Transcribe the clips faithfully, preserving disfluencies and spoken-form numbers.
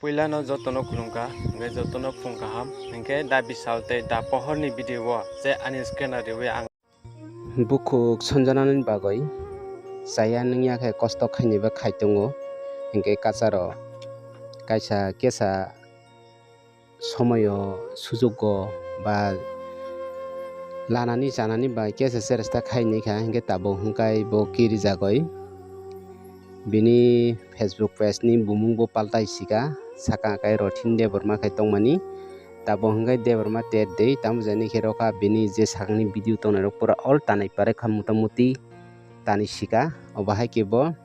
Puilano jotono khulumkha, hwnkhe jotono phung kaham, hwnkhe da bisal tei da pohorni video o je ani scanner riwi ang Bukhuk sonjanani bagwi chaya nungya khe kosto khainaiba khai tongo, hwnkhe kacharo kaisa kesa somoyo sujugo ba lanani chanani bai kesa cheresta khainai kha, hwnkhe tabuk hwnkhe bo kirijagwi. Bini Facebook page ni bumung bo paltai sika, saka kai Rothin Debbarma khai tongmani. Tabuk hwnkhe Debbarma ter dei, tamo jani khe rokha bini je sakni video tongnai rok pura all tanai pare kha, motamuti tanai sika. Obo hai khe bo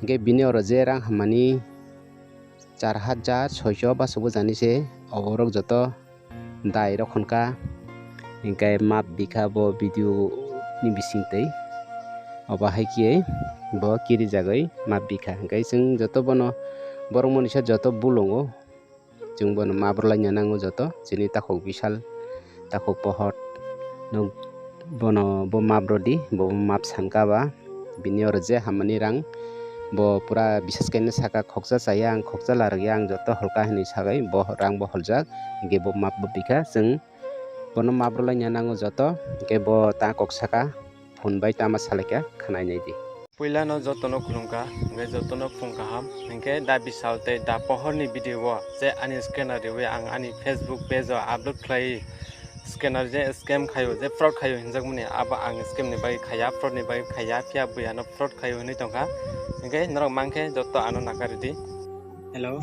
hwnkhe bini oro je rang hammani char hajar soicho basobo jani se, oborok joto dai rok hwn kha, hwnkhe map bikha bo video ni bising twi. Obo hai khe bo kirijagwi map bikha, hwnkhe chwng joto bono borok monisa joto bulungo, chwng bono map rwlaina nango joto, chini takhuk bisal, takhuk pohor, nwng bono bo map rwdi, bo map sankha ba. Bini oro je hammani rang bo pura bisas khaino saka, khoksa chaya ang, khoksa larwkya ang, joto holka hinwi sagwi bo rang bo holjak, hwnkhe bo map bo bikha. Chwng bono map rwlaina nango joto, hwnkhe bo ta kok saka, phone bai tama salaikha, khwnai naidi. Puilano jotono khulumkha, hwnkhe jotono phung kaham, hwnkhe da bisal tei da pohorni video o je ani scanner riwi ang ani Facebook page o upload khlai. Scanner je scam khaio, je fraud khaio hinjakmani, abo ang scam ni bagwi khaiya, fraud ni bagwi khaiya, phiya buya no fraud khaio hinwi tongkha. Hwnkhe norok mankhe joto ano nakaridi. Hello.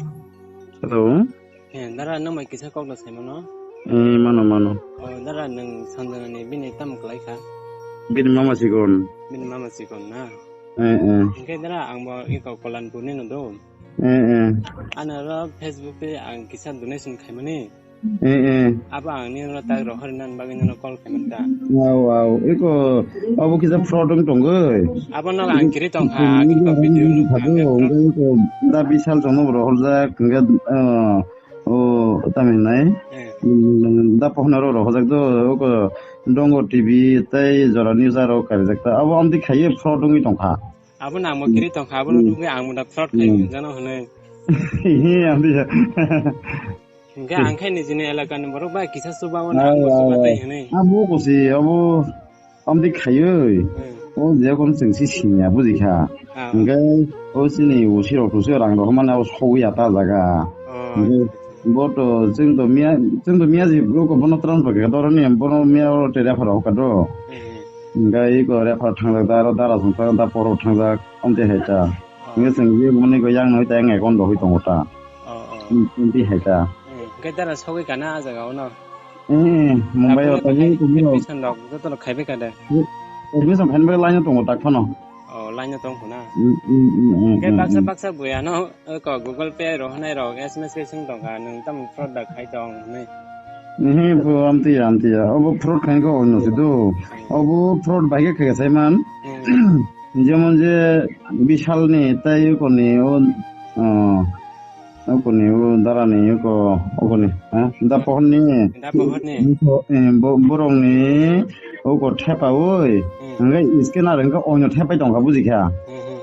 Hello. Eh, dara, nwng bai kisa kok no saimano? Eh, mano, mano. Oh, dara, nwng Sanjana ni bini tamo kwlai kha? Bini mama sikon. Bini mama sikon na? Eh, eh. Hwnkhe dara, ang bo iko Kolanpur ni no do. Eh, eh. Ano ro Facebook tei ang kisa donation khaimani. Eh, eh. Abo ang ni ro tak rohor nan bagwi nono call khaimani ta. Wow, wow. Iko, abo kisa fraud wng tongoi. Abo no ang kiri tongkha, ang iko video no ang. Iko, da bisal tongno rohorjak, hwnkhe, eh, o, tamni nai. Eh. Mm, da pohna ro rohorjak do, iko, Dongo T V, tei jora news aro kaijak ta. Abo amtwi khaiye fraud wngwi tongkha. Abo nang bo kiri tongkha, abo no nugwi ang munda fraud khai hinjano hwnwi. He, ang bisa. Hingke ang khai nijini elaka ni borok bai kisa chuba o nang bo chuba tai hwnwi. Abo kosi, abo amtwi khaiwi. Hmm. O je kono chwng si sinya buji kha. Ah. Hingke o chini usi rok tusi rang rok mane abo sogwi ya ta jaga. Oh. Hingke bo to chwng to miya, chwng to miya ji bo ko bono transfer khe doroni bono miya o te refer rok ka do. Hmm. Hingke iko refer thangjak da aro dara song ta da poro thangjak. Amtwi hai ta. Oh. Hingke chwng je mani ko yang noi ta yang account rok hui tongo ta. Oh, oh. Amtwi hai ta. Hmm. Hingke dara sogwi kana a jaga o no? Hmm, Mumbai o tagwi tini admission rok joto no khaibai ka de? Admission khainai line o tongo tak phano. Oh, line o tong khuna. Hmm, hmm, hmm, hmm, Hingke hmm, baksa hmm. baksa buya no ko Google Pay rohonai rok S M S khe swng tongkha, nwng tamo fraud da khai tong hwnwi. Ehe, bo amtwi ya, amtwi ya. Obo fraud khaina khe oino se do. Obo fraud bai khe khe sai man. Hmm. Jemon je Bishalni tei Yukorni o, o, Yukorni o darani Yukor, Yukorni, ha? Da Pohorni. Da Pohorni. Yuko, eh, bo-, borokni Yukor thepaui. Hmm. Hingke scanner hingke oino thepai tongkha, buji kha. Hmm, hmm.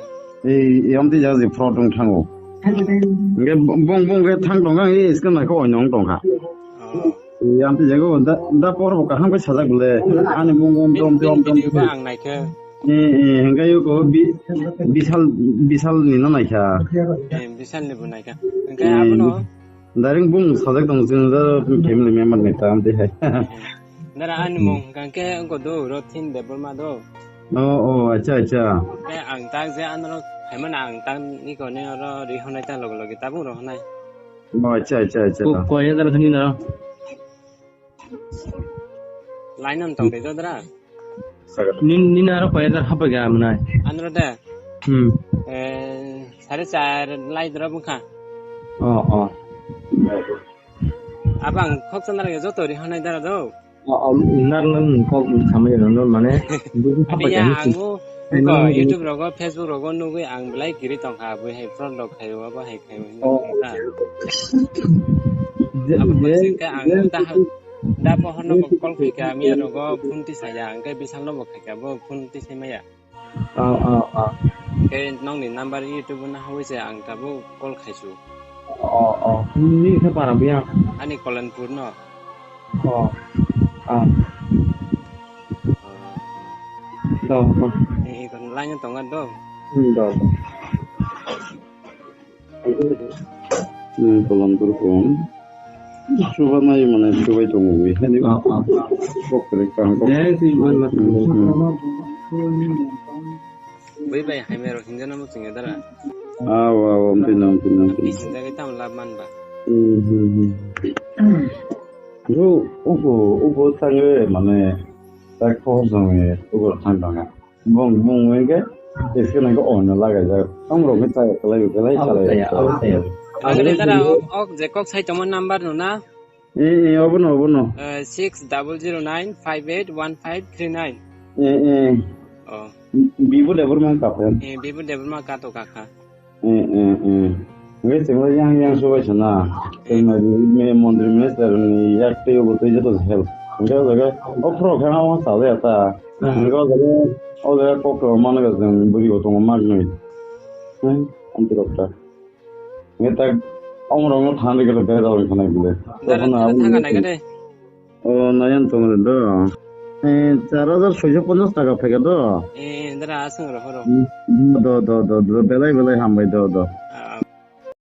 Ei, ei amtwi jaga je fraud wng thango. Hingke bong, bong, bong khe thang tongkha, ei scan naikhe oino wng tongkha. Oh. Ei amtwi jaga o da, da por bo kaham khe sajak bole. Ani bong, bong, Bini, dom, bini dom, dom, video ba dom. Ang naikhe. Ei, ei, hingke yo ko bi-, Bishal, Bishal ni no naikha. Eh, Bishal ni bo naikha. Hingke Eh, abono. Direct bung sajak tong chwng da family member ni ta amtwi hai. Dara ani mung hingke wngko do, Rothin Debbarma do. Oh, oh, acha, acha. Tei ang tak je ano phaimani ang tak ni kone oro rihonai ta loge loge tabung rohonai. Oh, acha, acha, acha. Ko, koi hajar thani na? Line on tong de dodra. Nin, nin aro koi hajar hapai ga amnai. Anro de. Hmm. Eh, sare char lai dra bukha. Oh, oh. Abang khok chandra ge joto rihonai dara do. O, o, nar, nar, kok samai rano, mane, buji Abi hapa ya, jani si. Ango, Ai, ko, no, no, no. YouTube rogo, Facebook rogo, nugui ang belai kiri tongkha, abui hai front rok khayo, abo hai khayo, hinwi Oh. tongkha. Je, Abo je, basing khe ang je, da, da pohorno je, kok call khaikha, miya rogo phone tisaya, ang khe Bishalno bo khaikha, bo phone tisai maya. Oh, oh, oh. Khe nokni number YouTube no hawi se ang tabuk call khaisu. Oh, oh. Ni khe para buya. Ani Kolanpur no. Oh. Ah. Do. Eh, ikon line tonga do. Hmm, do. Hmm, Kolanpur phone. Chuba nai mane chubai tongo wi. Hani Ah, ah. Kok kre kang kok. Jai Sri Manma. Hmm, hmm. Bui bai hai mero hinjana mo singe dara. Aw, aw, ampin, ampin, ampin. Ni sinjagwi tamo lab man ba. Hmm, hmm, hmm. Yo, ugo, ugo tange mane tak ko jong ugo thang thang. Bong, bong wenge, ese nang ko on lagai ja. Tong rok ta kalai kalai Abo kalai. Taya, abo taya. Agre dara ok, ok, je kok sai tamo number no na? Eh, eh, obo no, obo no. Eh, six double zero nine five eight one five three nine. Eh, eh. Oh. Bibu Debbarma ka pen. Eh, Bibu Debbarma ka to kaka. Eh, eh, eh. Ngai chengla yang yang subai sana. Tengna di me mondri minister ni yak te obo te joto help. Ngai jaga o pro khana o sa ya ta. Ngai jaga o jaga kok to mana ga jeng buri go to mag noi. Hmm, anti rok ta. Nge tak omrong no thani kele bera oi khana bile. Dara Tokon thana aboni thanga nai gade. O nayan tong re do. Eh, char hajar soiso ponchas taka phai kha do. Eh, dara asung ro horo. Hmm, do, do, do, do, belai, belai hambai do, do. Ah,